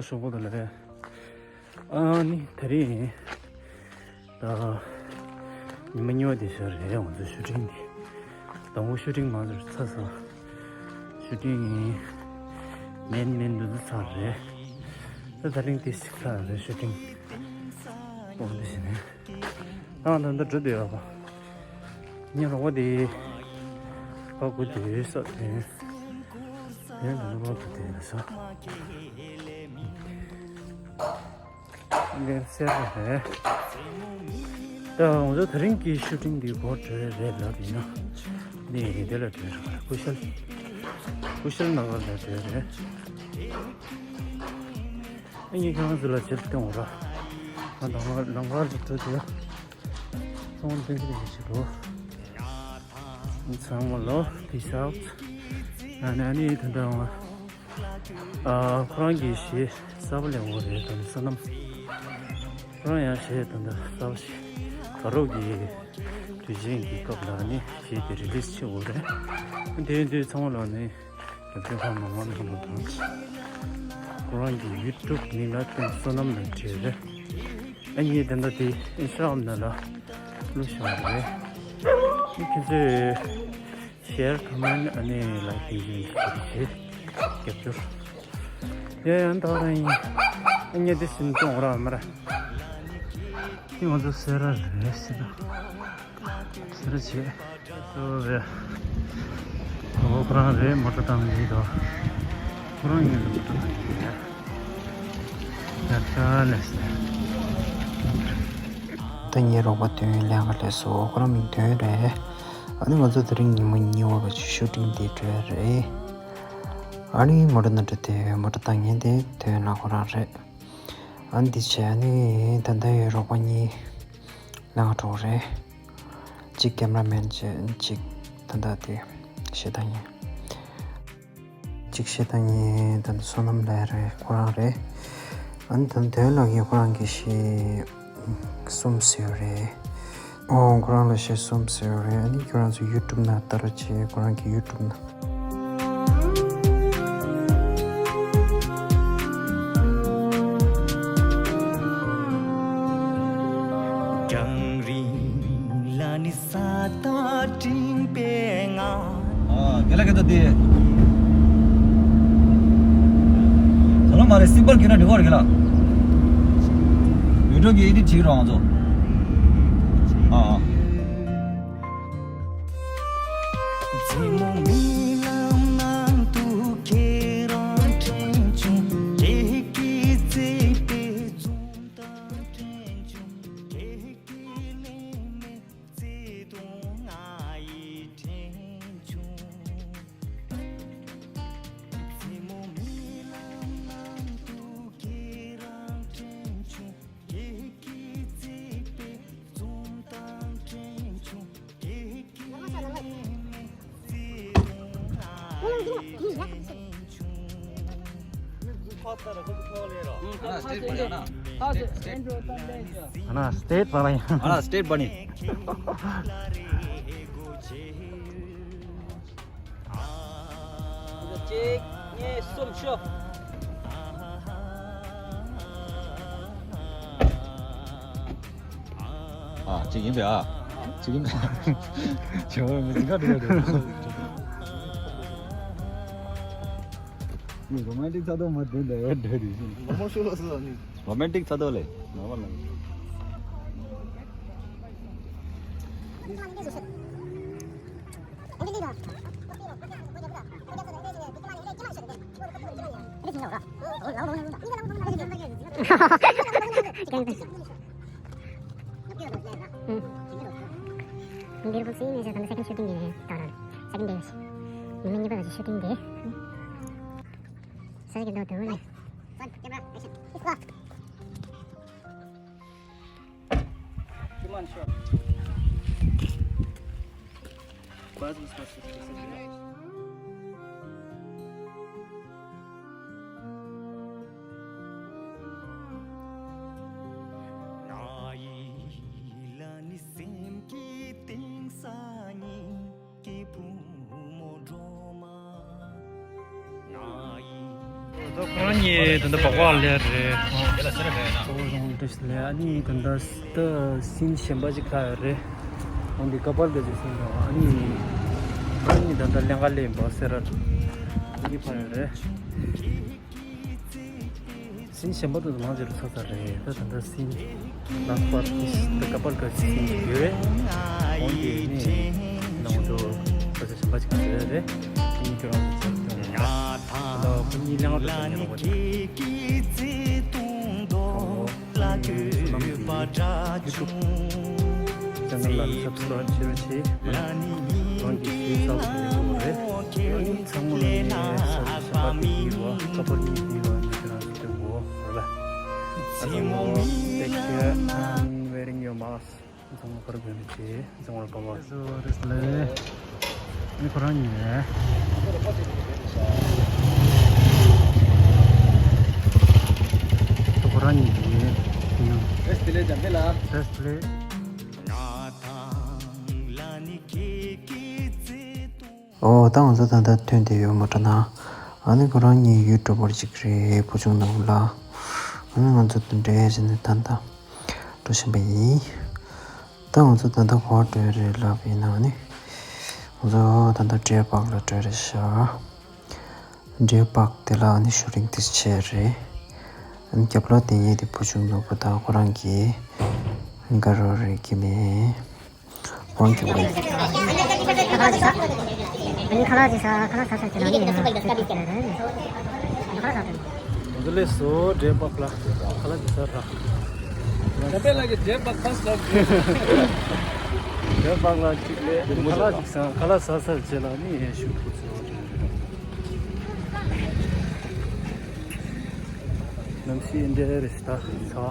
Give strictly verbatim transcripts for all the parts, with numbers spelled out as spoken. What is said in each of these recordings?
སོག་པོ་དང་ལས། ཨ་ནི་དེ་རིང་ད་ཉི་མ་གཉིས་པ་དེ་ཤར་རེད། ང་ཚོ་ཤུ་ཊིང་འདི་དང་པོ་ཤུ་ཊིང་མང་ཚར་ཚར་སོང་། ཤུ་ཊིང་མེན་མེན་འདུ་འདུ་ཚར་རེད། ད་དེ་རིང་དེ་ཞིག་ཚར་རེད། ཤུ་ཊིང་སྤོང་འདི་བྱས་ནས། ཨ་ད་ད་འགྲོ་འདོད་ཡོད་པ། ངའི་རོགས་པ་དེ་ཕ་གུ་དེ་ས་དེ་ཡང་ད་ནུ་བ་གུ་དེ་ས་ལེར་སེར་རེད། ད་ང་ཚོ་དེ་རིང་གི་ཤུ་ཊིང་འདི་གོ་འགྲོ་རེད་ལབ་ཡིན་ན། ནི་དེ་ལ་འགྲོ་རེད། ཀུ་ཤལ་ཀུ་ཤལ་ནགར་ལ་འགྲོ་རེད། ཨ་ངས་ཁྱེད་རང་ཚོ་ལ་བྱེད་སྟོན་འོ་ར། ང་ལམ་ཁར་ལམ་ཁར་ལ་འགྲོ་དུས་ཚོང་འདོན་གྱི་ཡིན་ཞིག་རོ། ཚང་མ་ལོ་peace out། ཨ་ནི་ཨ་ནི་ད་ལྟ་ང་ཨ་ཁོ་རང་གི་གཞས་གསར་པ་ལེན་འོ་རེད། ད་ནི་བསོད་ནམས་ཁོ་རང་ཡང་གཞས་ད་ལྟ་གསར་པ་ཞིག་ག་རོགས་ཀྱི་དུས་ཆེན་གྱི་སྐབས་ལ་ནི་གཞས་དེ་རི་ལི་སི་བྱེད་འོ་རེད། དེ་ཡིན་དུས་ཚང་མ་ལོ་ནི། རྒྱབ་སྐྱོར་ཁག་མང་མང་གནང་བ་དང་། ཁོ་རང་གི་ཡུ་ཊུབ་མིང་ལ་བསྟན་བསོད་ནམས་ལ་བྲིས་རེད། ཨ་ངས་དེ་འདྲ་དེ་ཨིན་སི་ཊ་གྷ་རམ་ནང་ལ་བླུགས་བཞག་རེད། ཨ་ཁྱེད་ཚོས་ཤེར་ཁོ་མེན་ཨ་ནི་ལའིཀ་དེ་འདྲ་བྱེད། རྒྱབ་སྐྱོར། ཡ་ཡང་དག་རང་ཡིན། ཨ་ངས་དེ་བཞིན་གཏོང་ར་མ་ར། དེ་ང་ཚོ་སེ་ར་རེད་ཟེར་ན། སེ་ར་བྱེད། ཨོ་རེད། ཨོ་ཁོ་རང་རེད། མོ་ཊ་བཏང་གི་འདུག་ཁོ་རང་ཡིན་ན་མོ་ཊ་བཏང་གི་རེད། ཡ་ཤ་ལེ་སེ། ད་ངའི་རོགས་པ་དོན་ལེན་ག་ལས་སོ། ཁོ་རང་མིང་དོན་རེད། ཨ་ནི་ང་ཚོ་དེ་རིང་ཉི་མ་གཉིས་པ་བ་ཅིག་ཤུ་ཊིང་དེ་འགྲོ་རེད། ཨ་ནི་མོ་ཊ་ནང་འགྲོ་དེ་མོ་ཊ་བཏང་མཁན་དེ་དོན་ལ་ཁོ་རང་རེད། ཨ་ནི་འདི་བྱས་ཨ་ནི་ད་ལྟ་ཡོད་རོགས་པ་གཉིས་ལེན་ག་འགྲོ་གི་རེད། གཅིག་ཀེམ་ར་མེན་བྱས། གཅིག་ད་ལྟ་དེ་གཞས་བཏང་མཁན། གཅིག་གཞས་བཏང་མཁན་ད་ལྟ་བསོད་ནམས་ལགས་རེད། ཁོ་རང་རེད། ཨ་ནི་ད་ལྟ་དོན་ལགས་ཀྱིས་ཁོ་རང་གི་གཞས་གསུམ་བཟོས་རེད། ཨོ་ཁོ་རང་ལ་གཞས་གསུམ་བཟོས་རེད། ཨ་ནི་ཁྱོད་རང་ཚོ་ཡུ་ཊུབ་ནང་ལྟ་རོགས་བྱེད། ཁོ་རང་གི་ཡུ་ཊུབ་ནང་། རྒྱང་རིང་ལ་ནི་ས་དང་སྤྲིན་པའི་ངང་། ཨ་རྒན་ལགས་སྐད་ཆ་དེ། ད་ལོ་མ་རེད། སིམ་པལ་གྱིས་ན་འགྲིག་གོ་རེད་རྒན་ལགས། ཝི་ཌི་ཡོ་གི་ཨེ་ཌིཊ་བྱེད་རོགས་ང་ཚོ། ཨ་ཨ། མཚན་མོ་རྨི་ལམ་ནང་དུ་ཁྱེད་རང་དྲན་བྱུང་། ཁྱེད་ཀྱི་བརྩེགས་པའི་འཛུམ་མདངས་དྲན་བྱུང་། ཁྱེད་ཀྱི་ལེན་མེད་བརྩེ་དུང་ང་ཡིས་དྲན་བྱུང་། མཚན་མོ་རྨི་ལམ་ནང་དུ་ཁྱེད་རང་དྲན་བྱུང་། ཁྱེད་ཀྱི་བརྩེགས་པའི་འཛུམ་མདངས་དྲན་བྱུང་། ཁྱེད་ཀྱི་ལེན་མེད་བརྩེ་དུང་ང་ཡིས་དྲན་བྱུང་། ཨ་ན་སི་ཊེཊ་པ་ནི། ཨ་ན་སི་ཊེཊ་པ་ནི། གཅིག་གཉིས་གསུམ་ཤོག་ཨ་གཅིག་ཡིན་པས། ཨ་གཅིག་ཡིན་པས། ཇོ་བོ་མི་འདི་ག་འགྲོ་ཡ་འགྲོ། ངས་རོ་མན་ཊིག་ཚ་དོ་མ་དེ་འདྲ་ཡོད་འདྲ་རེད། མོ་ཤོ་ལོ་སོ་ནི། རོ་མན་ཊིག་ཚ་དོ་ལེ། ནོར་མལ་ལ། ཨུམ། Beautiful scene is the second shooting day. ད་རང་second day. ཉི་མ་གཉིས་པ་གི་ཤུ་ཊིང་དེ། ས་གི་འདོད་དུ་ལེ། Come on, sure. Buzz was supposed to fix it. ང་ཡི་ལ་ནི་སེམས་ཀྱི་གཏིང་ས་ཉིད་ཀྱི་བུ་མོ་སྒྲོལ་མ། ང་ཡི། ཁོ་རང་གཉིས་ད་ལྟ་སྦག་སྦག་ལ་རེད། ཨོ་རོང་འདྲ་ཞིག་ལ་ཨ་ནི་ད་ལྟ་ད་སིན་གཞན་པ་ཅིག་ལ་རེད། འོན་ཏེ་ཀ་པལ་ག་ཅིག་སིན་རེད། ཨ་ནི་ཁོ་རང་གཉིས་ད་ལྟ་ལེན་ག་ལེན་པ་སེ་ར་གཉིས་ཕ་ཡོད་རེད། སིན་གཞན་པ་དེ་ཚོ་མང་ཆེ་རུ་ཚར་ཚར་རེད། ད་ད་ལྟ་སིན་ལ་ཕར་ད་ཀ་པལ་ག་ཅིག་སིན་ཡོད་རེད། འོན་ཏེ་ནི་ནང་དུ་ས་ཆ་གཞན་པ་ཅིག་ཡོད་རེད། ཁྱེད་གཉིས་ཁྱོད་རང་ཚོ་ཚར་ཐོན་རེད། ད་ལྟ་ཁོ་གཉིས་ལེན་ག་ལེན་པ་ཉེ་རུ་ཁོ་ཚོ་ལ་ནི་སབ་སི་ཀ་རབ་བྱེད་རོགས་བྱེད། རང་གི་ཤེས་ཚ་བོ་ཡོད་རེད། ཚང་མ་ལ་ནི་ས་ཆ་གཞན་པ་དེ་ཡིན་བ་ཀ་པལ་གཉིས་དེ་ཡིན་བ་ཉེ་ཁྱོད་རང་ཚོ་ཐོན་དགོས་རེད། Take care and wearing your mask. ཚང་མ་ཁོ་རང་གི་ནི་བྱེད། ཚང་མ་ལ་གོ་བ། བཟོ་རེད་ལེ། ནི་ཁོ་རང་ཉིད་རེད། ཁོ་རང་ཉིད་རེད། རེད་ལེ། རེད་ལེ། ཨོ་ད་ང་ཚོ་ད་ལྟ་ཐོན་བསྡད་ཡོད་མོ་ཊ་ནང་། ཨ་ནི་ཁོ་རང་གཉིས་ཡུལ་གྲུ་བར་གཅིག་རེད། བུ་ཆུང་ནང་ལ། ཨ་ནི་ང་ཚོ་དེ་འདྲ་བྱས་ནས་ད་ལྟ་འགྲོ་བཞིན་པ་ཡིན། ད་ང་ཚོ་ད་ལྟ་ག་པར་འགྲོ་རེད་ལབ་ཡིན་ན་ཨ་ནི། ང་ཚོ་ད་ལྟ་འབྲས་པགས་ལ་འགྲོ་རེད་ཤག་འབྲས་པགས་དེ་ལ་ཨ་ནི་ཤུ་རིང་དེ་བྱས་རེད། ཨ་ནི་རྒྱབ་ལོགས་དེ་ཉིད་དེ་བུ་ཆུང་ནོར་བུ་དང་ཁོ་རང་གི་དགའ་རོགས་རེད་ཀྱི་མེད། Thank you. ཁ་ལག་ཅིག་ཟ། ཁ་ལག་ཟ་ཟ་ཟེར་ན་ནི་ཁ་ལག་ཟ་ཟ་ཟེར། འདི་ལས་སོ་འབྲས་པགས་ལ་ཁ་ལག་ཅིག་ཟ་ར། ད་པེ་ལ་གི་འབྲས་པགས་ཕར་ཟ་དགོས། འབྲས་པགས་ལ་ཅིག་ལས་ཁ་ལག་ཅིག་ཟ། ཁ་ལག་ཟ་ཟ་བྱས་ལ་ནི་ཡེ་ཤུ་ཁུ་ཚོ་གནམ་གཤིས་འདི་རེད་ཤག་ད་ཚ།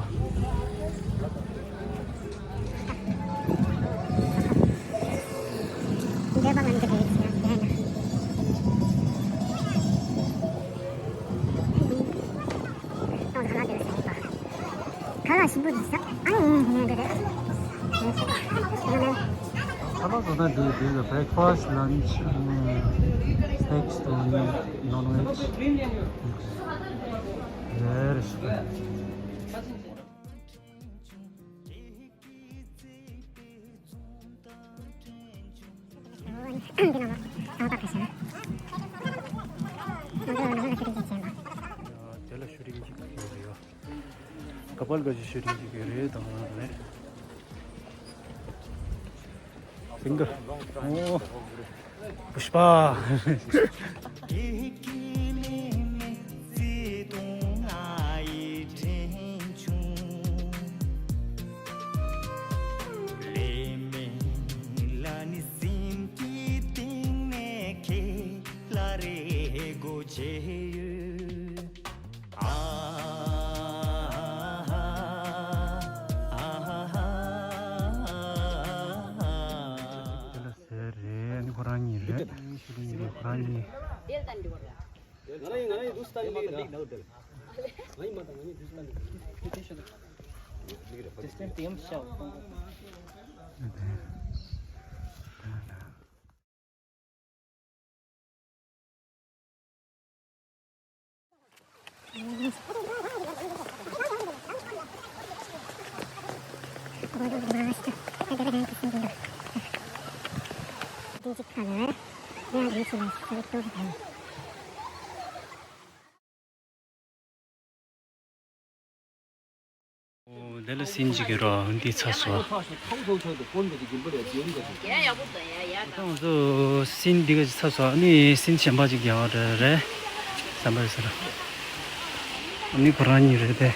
ཁ་ལག་ཞིམ་པོ་འདུག་ཟ། ཨ་ནི་ངས་འདི་རེད། ཁ་ལག་ཟ་ན་འདི་འདི་ལ་breakfast, lunch, steaks, non-veg. རེད་ཤག་འདི་ནང་ལ་ཚང་པར་ཁ་ཤས། ང་ཚོ་ནང་ལ་ཤུ་རིང་ཅིག་བྱས་པ། དེ་ལ་ཤུ་རིང་ཅིག་ཡོད་རེད་ཡ། ཀ་པལ་ག་ཅིག་ཤུ་རིང་ཅིག་ཡོད་རེད་དང་རེད། སིང་ག། ཨོ། པུཤ་པ། དེ་ལ་ཟེར་རེད། ཁོ་རང་གཉིས་རེད། ཁོ་རང་གཉིས། ང་རང་ཡིན། ང་རང་ཡིན། འདུག་སྟངས་འདི་རེད། ང་ཡིན་མ་དང་ང་གཉིས་འདུག་སྟངས་འདི་རེད། དེ་སྟེང་དེ་ཡང་ཤ། ཨོ། དེ་ལ་སིན་ཅིག་ཡོད་ར། འདི་ཚ་སོ། ད་ང་ཚོ་སིན་འདི་ག་ཚ་སོ། ཨ་ནི་སིན་གཞན་པ་ཅིག་རྒྱག་རེད་རེད། བསམ་པ་ཟེར། ཨ་ནི་ཁོ་རང་གཉིས་རེད་དེ།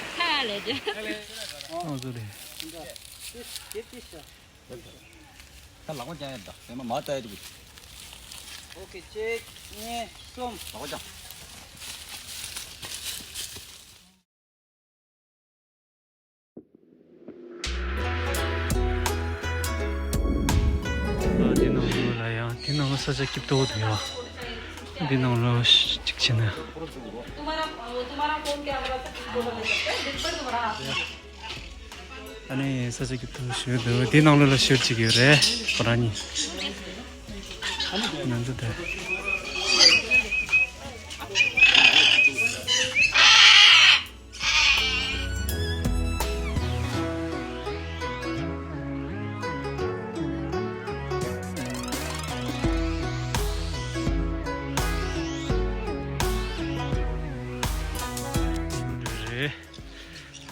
ང་ཚོ་རེད། ད་ལག་པ་བརྐྱང་ཡ་ད། དེ་མ་མ་ལྟ་ཡ་འདུག་ཨོ་ཁེ། གཅིག་གཉིས་གསུམ། ལག་པ་བརྐྱང་། ཨ། དེ་ནང་ལོགས་ལ་ཡང་དེ་ནང་ལོགས་ས་ཆ་སྐྱིད་པོ་འདུག་ཡ། དེ་ནང་ལོགས་གཅིག་བྱས་ན། ཨ་ནི་ས་ཆ་སྐྱིད་པོ་ཞིག་འདུག་དེ་ནང་ལོགས་ལ་ཞོལ་གཅིག་ཡོད་རེད། ཁོ་རང་གཉིས། ང་ཚོ་དེ།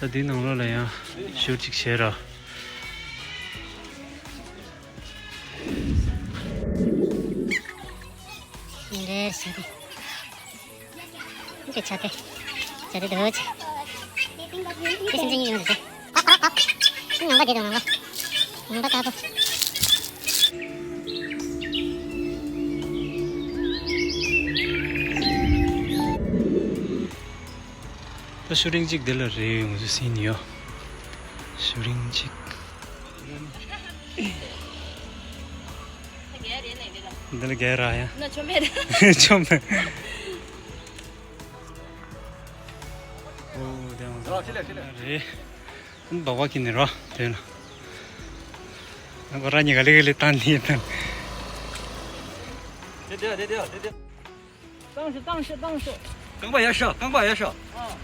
འདི་ནང་ལོགས་ལ་ཡང་བཞུར་ཅིག་བྱས་ར། འདི་འདྲའི་བྱ་དེ། འདི་བྱ་དེ། བྱ་དེ་འདུག་ཅེ། དེ་སེམས་ཅན་གཉིས་ཡོང་ཟེར་ཏེ། ངང་པ་དེ་དང་ངང་པ། ངང་པ་དཀར་པོ། ད་ཤུ་རིང་གཅིག་འདི་ལ་རེད། ང་ཚོ་ཟིན་ཡོད། ཤུ་རིང་གཅིག་འདི་ལ་རྒྱལ་ར་ཡ། ན་ཆོ་མེད། ཆོ་མེད། ཨོ་དེ་ང་ཚོ་རེད། འབག་བ་ཁྱི་ནི་རོ་དེ་ན། ང་ཁོ་རང་གཉིས་ཀ་ལི་ག་ལི་བཏང་ནི་ཡིན། དེ་དེ་དེ་དེ་དེ་དེ། 当时，当时，当时。刚把牙刷，刚把牙刷。啊。